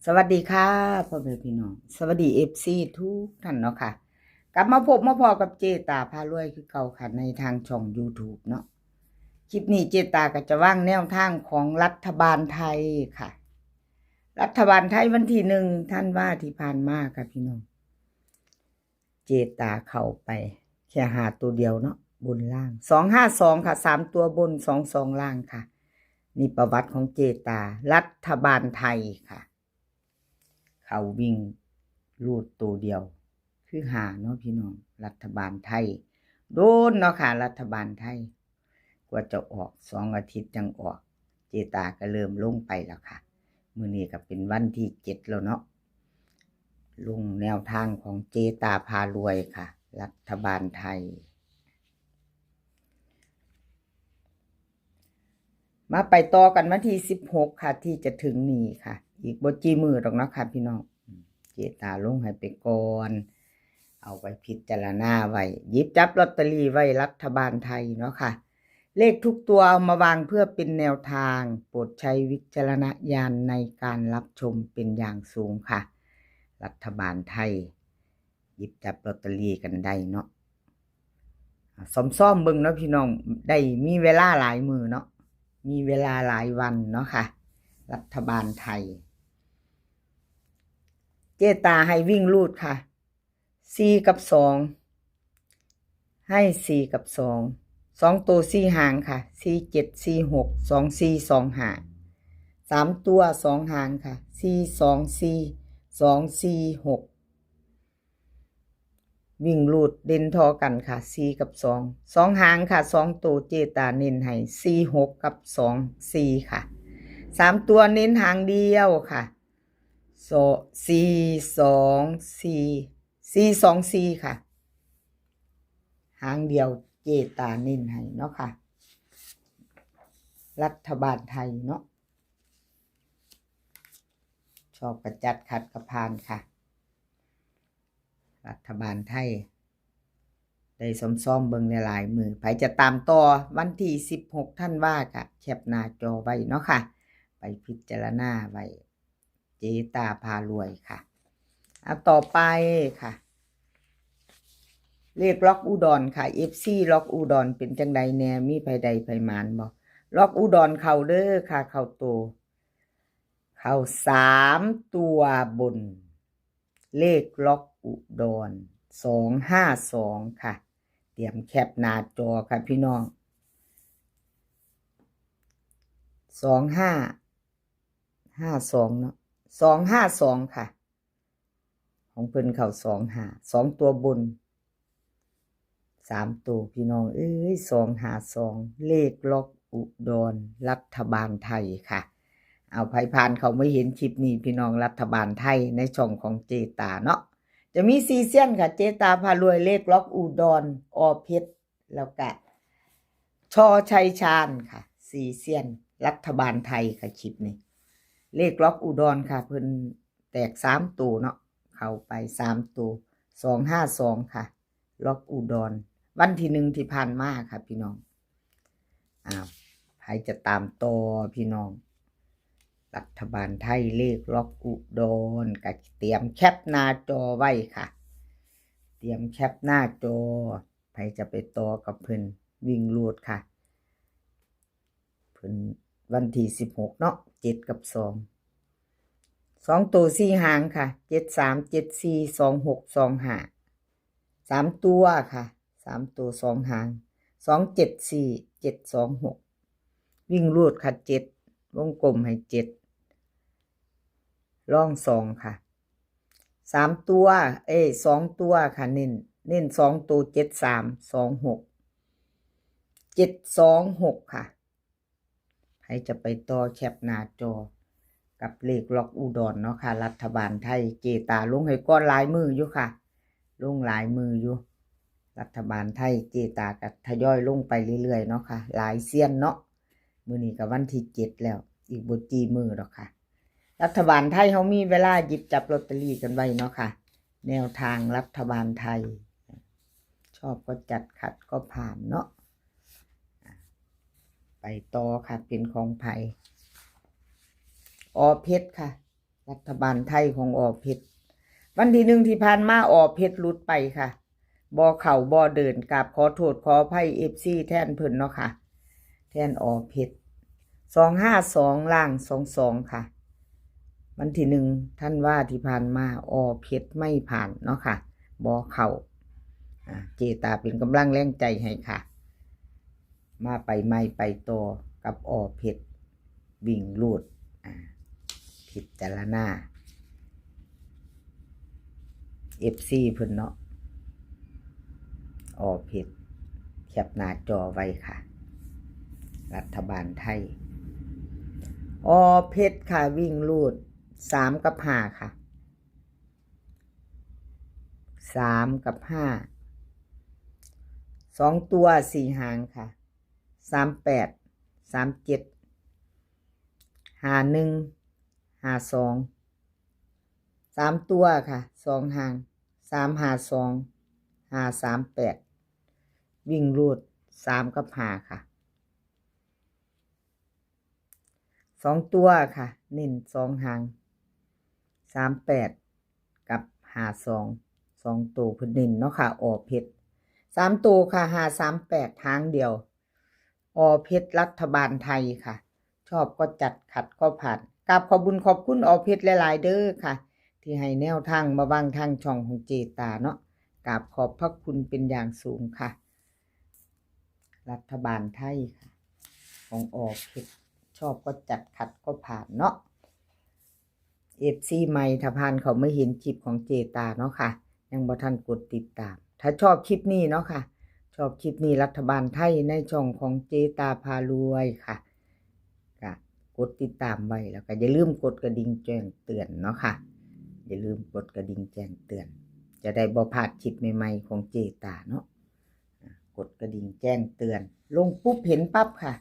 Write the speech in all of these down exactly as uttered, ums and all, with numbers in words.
สวัสดีค่ะพ่อแม่พี่น้อง สวัสดีเอฟซีทุกท่านเนาะค่ะ กลับมาพบมาพ้อกับเจตาพารวยคือเก่าค่ะ ในทางช่องยูทูบเนาะ คลิปนี้เจตาก็จะวางแนวทางของรัฐบาลไทยค่ะ รัฐบาลไทยวันที่หนึ่งธันวาที่ผ่านมาค่ะพี่น้อง เจตาเข้าไปแค่ห้าตัวเดียวเนาะ บนล่าง สองห้าสองค่ะ สามตัวบน สองสองล่างค่ะ นี่ประวัติของเจตา รัฐบาลไทยค่ะ เขาวิ่งรูดตัวเดียว คือห้าเนาะพี่น้อง รัฐบาลไทย โดนเนาะค่ะ รัฐบาลไทย กว่าจะออก สองอาทิตย์จั่งออก เจตาก็เริ่มลงไปแล้วค่ะ มื้อนี้ก็เป็นวันที่เจ็ดแล้วเนาะ ลงแนวทางของเจตาพารวยค่ะ รัฐบาลไทย มาไปต่อกันวันที่สิบหกค่ะ ที่จะถึงนี้ค่ะ อีกบ่กี่มื้อดอกเนาะค่ะพี่น้อง เจตาลงให้ไปก่อน เอาไว้พิจารณาไว้ หยิบจับลอตเตอรี่ไว้รัฐบาลไทยเนาะค่ะ เลขทุกตัวเอามาวางเพื่อเป็นแนวทาง โปรดใช้วิจารณญาณในการรับชมเป็นอย่างสูงค่ะ รัฐบาลไทย หยิบจับลอตเตอรี่กันได้เนาะ ซ่อมๆเบิ่งเนาะพี่น้อง ได้มีเวลาหลายมื้อเนาะ มีเวลาหลายวันเนาะค่ะ รัฐบาลไทย เจตาให้วิ่งรูดค่ะ สี่กับสอง ให้สี่กับสอง สองตัวสี่หางค่ะ สี่เจ็ด สี่หก สองสี่ สองห้า สามตัวสองหางค่ะ สี่สองสี่ สองสี่หก วิ่งรูดเด่นท่อกันค่ะ สี่กับสอง สองหางค่ะ สองตัวเจตาเน้นให้ สี่หก กับ สองสี่ ค่ะ สามตัวเน้นหางเดียวค่ะ สอง สี่สองสี่ สี่สองสี่ ค่ะ หางเดียวเจตาเน้นให้เนาะค่ะ รัฐบาลไทยเนาะ ชอบกระจัดขัดกระพานค่ะ รัฐบาลไทย ได้ซ่อมๆเบิ่งหลายๆมื้อ ไผจะตามต่อวันที่สิบหกธันวาก็แคปหน้าจอไว้เนาะค่ะ ไปพิจารณาไว้ เจตาพารวยค่ะ อ่ะ ต่อไปค่ะ เลขล็อกอุดรค่ะ เอฟซี ล็อกอุดรเป็นจังใดแน่ มีไผใดไผหมานบ่ ล็อกอุดรเข้าเด้อค่ะ เข้าโต เข้าสามตัวบน เลขล็อกอุดร สองห้าสอง ค่ะ เตรียมแคปหน้าจอค่ะพี่น้อง สองห้า ห้าสอง เนาะ สองห้าสอง ค่ะ ของเพิ่นเข้าสองห้า สองตัวบน สามตัวพี่น้องเอ้ย สองห้าสอง เลขล็อกอุดร รัฐบาลไทยค่ะ เอาไผผ่านเข้ามาเห็นคลิปนี้พี่น้อง รัฐบาลไทยในช่องของเจตาเนาะ จะมีสี่เซียนค่ะ เจตาพารวย เลขล็อกอุดร อ.เพชร แล้วก็ ช.ชัยชาญค่ะ สี่เซียน รัฐบาลไทยค่ะ คลิปนี้ เลขล็อกอุดรค่ะ เพิ่นแตกสามตัวเนาะ เข้าไปสามตัว สองห้าสอง ค่ะ ล็อกอุดร วันที่หนึ่งที่ผ่านมาค่ะพี่น้อง อ้าว ไผจะตามต่อพี่น้อง รัฐบาลไทย เลขล็อกอุดร ก็เตรียมแคปหน้าจอไว้ค่ะ เตรียมแคปหน้าจอ ไผจะไปต่อกับเพิ่น วิ่งรูดค่ะ เพิ่นวันที่สิบหกเนาะ เจ็ดกับสอง สองตัวสี่หางค่ะ เจ็ดสาม เจ็ดสี่ สองหก สองห้า สามตัวค่ะ สามตัวสองหาง สองเจ็ดสี่ เจ็ดสองหก วิ่งรูดค่ะ เจ็ด วงกลมให้เจ็ด ร่องสองค่ะ สามตัว เอ้ย สองตัวค่ะ เน้น เน้นสองตัว เจ็ดสาม สองหก เจ็ดสองหก ค่ะ ไผจะไปต่อแคปหน้าจอ กับเลขล็อกอุดรเนาะค่ะ รัฐบาลไทย เจตาลงให้ก่อนหลายมื้ออยู่ค่ะ ลงหลายมื้ออยู่ รัฐบาลไทย เจตาก็ทยอยลงไปเรื่อยๆเนาะค่ะ หลายเซียนเนาะ มื้อนี้ก็วันที่เจ็ดแล้ว อีกบ่กี่มื้อดอกค่ะ รัฐบาลไทยเฮามีเวลาหยิบจับลอตเตอรี่กันไว้เนาะค่ะ แนวทางรัฐบาลไทย ชอบก็จัด ขัดก็ผ่านเนาะ ไปต่อค่ะ เป็นของไผ อ.เพชร ค่ะ รัฐบาลไทยของอ.เพชร วันที่หนึ่งที่ผ่านมา อ.เพชร หลุดไปค่ะ บ่เข้าบ่เดิน กราบขอโทษขออภัย เอฟซี แทนเพิ่นเนาะค่ะ แทน อ.เพชร สองห้าสอง ล่าง สองสอง ค่ะ วันที่หนึ่งธันวาที่ผ่านมา อ.เพชร ไม่ผ่านเนาะค่ะ บ่เข้า อ่า เจตาเป็นกำลังแรงใจให้ค่ะ มาไปใหม่ไปต่อกับ อ.เพชร วิ่งรูด อ่า พิจารณา เอฟซี เพิ่นเนาะ อ.เพชร แคปหน้าจอไว้ค่ะ รัฐบาลไทย อ.เพชร ค่ะ วิ่งรูด สาม กับ ห้า ค่ะ สาม กับ ห้า สองตัว สี่ หางค่ะ สามแปด สามเจ็ด ห้าหนึ่ง ห้าสอง สามตัวค่ะ สอง หาง สามห้าสอง ห้าสามแปด วิ่งรูด สาม กับ ห้า ค่ะ สองตัวค่ะ เน้น สอง หาง สามแปด กับ ห้าสอง สองตัวเพิ่นเน้นเนาะค่ะ อ.เพชร สามตัวค่ะ ห้าสามแปด หางเดียว อ.เพชร รัฐบาลไทยค่ะ ชอบก็จัด ขัดก็ผ่าน กราบขอบบุญขอบคุณ อ.เพชร หลายๆ เด้อค่ะ ที่ให้แนวทางมาบางทางช่องของเจตาเนาะ กราบขอบพระคุณเป็นอย่างสูงค่ะ รัฐบาลไทยค่ะ ของ อ.เพชร ชอบก็จัด ขัดก็ผ่านเนาะ เอฟซี ใหม่ ถ้าผ่านเขาไม่เห็นคลิปของเจตาเนาะค่ะ ยังบ่ทันกดติดตาม ถ้าชอบคลิปนี้เนาะค่ะ ชอบคลิปนี้ รัฐบาลไทยในช่องของเจตาพารวยค่ะ ก็กดติดตามไว้ แล้วก็อย่าลืมกดกระดิ่งแจ้งเตือนเนาะค่ะ อย่าลืมกดกระดิ่งแจ้งเตือน จะได้บ่พลาดคลิปใหม่ๆของเจตาเนาะ อ่ะ กดกระดิ่งแจ้งเตือน ลงปุ๊บเห็นปั๊บค่ะ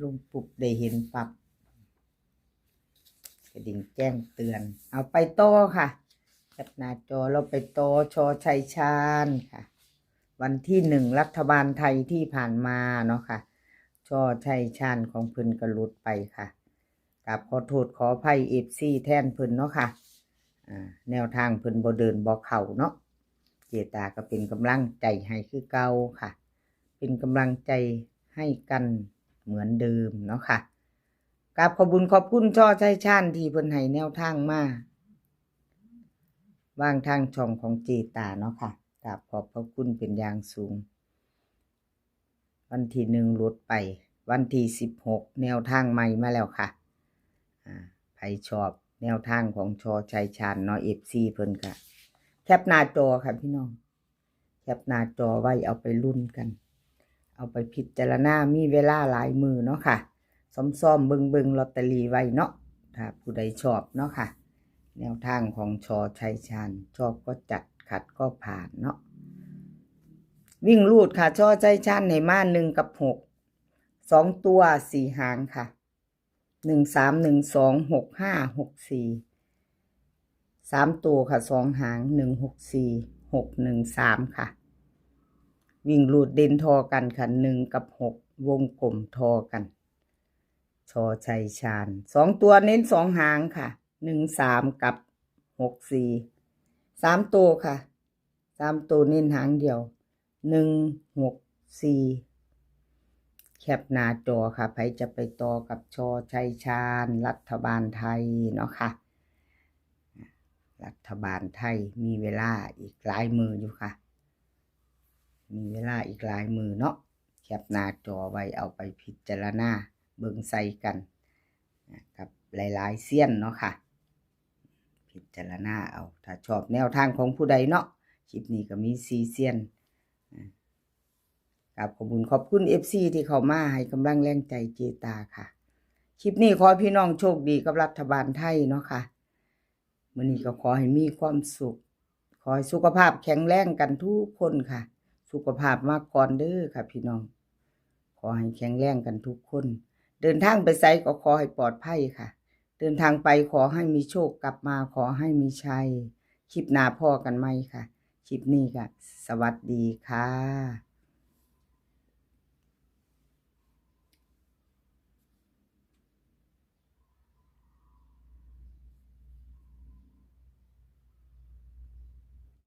ลงปุ๊บได้เห็นปั๊บ กระดิ่งแจ้งเตือน เอาไปต่อค่ะ แคปหน้าจอ เราไปต่อ ช.ชัยชาญค่ะ วันที่หนึ่งรัฐบาลไทยที่ผ่านมาเนาะค่ะ ช.ชัยชาญของเพิ่นก็หลุดไปค่ะ กราบขอโทษขออภัย เอฟซี แทนเพิ่นเนาะค่ะ อ่า แนวทางเพิ่นบ่เดินบ่เข้าเนาะ เจตาก็เป็นกำลังใจให้คือเก่าค่ะ เป็นกำลังใจให้กันเหมือนเดิมเนาะค่ะ กราบขอบบุญขอบคุณ ช.ชัยชาญ ที่เพิ่นให้แนวทางมา วางทางช่องของเจตาเนาะค่ะ กราบขอบพระคุณเป็นอย่างสูง วันที่หนึ่งหลุดไป วันที่สิบหก แนวทางใหม่มาแล้วค่ะ อ่า ไผชอบแนวทางของ ช.ชัยชาญ เนาะ เอฟซี เพิ่นก็แคปหน้าจอค่ะพี่น้อง แคปหน้าจอไว้เอาไปลุ้นกัน เอาไปพิจารณา มีเวลาหลายมื้อเนาะค่ะ ซ้อมๆเบิ่งๆลอตเตอรี่ไว้เนาะ ถ้าผู้ใดชอบเนาะค่ะ แนวทางของ ช.ชัยชาญ ชอบก็จัด ขัดก็ผ่านเนาะ วิ่งรูดค่ะ ช.ชัยชาญ ให้มา หนึ่ง กับ หก สองตัว สี่ หางค่ะ หนึ่งสาม หนึ่งสอง หกห้า หกสี่ สามตัวค่ะ สอง หาง หนึ่งหกสี่ หกหนึ่งสาม ค่ะ วิ่งรูดเด่นทอกันค่ะ หนึ่ง กับ หก วงกลมทอกัน ช.ชัยชาญ สองตัวเน้น สอง หางค่ะ หนึ่งสาม กับ หกสี่ สามตัวค่ะ สามตัวเน้นหางเดียว หนึ่งหกสี่ แคปหน้าจอค่ะ ไผจะไปต่อกับ ช.ชัยชาญ รัฐบาลไทยเนาะค่ะ รัฐบาลไทยมีเวลาอีกหลายมื้ออยู่ค่ะ มีเวลาอีกหลายมื้อเนาะ แคปหน้าจอไว้เอาไปพิจารณาเบิ่งใส่กัน กับหลายๆเซียนเนาะค่ะ พิจารณาเอา ถ้าชอบแนวทางของผู้ใดเนาะ คลิปนี้ก็มีสี่เซียน อ่ะ กราบขอบคุณขอบคุณ เอฟซี ที่เข้ามาให้กำลังแรงใจเจตาค่ะ คลิปนี้ขอให้พี่น้องโชคดีกับรัฐบาลไทยเนาะค่ะ มื้อนี้ก็ขอให้มีความสุข ขอให้สุขภาพแข็งแรงกันทุกคนค่ะ สุขภาพมาก่อนเด้อค่ะพี่น้อง ขอให้แข็งแรงกันทุกคน เดินทางไปไสก็ขอให้ปลอดภัยค่ะ เดินทางไปขอให้มีโชค กลับมาขอให้มีชัย คลิปหน้าพ้อกันใหม่ค่ะ คลิปนี้ก็สวัสดีค่ะ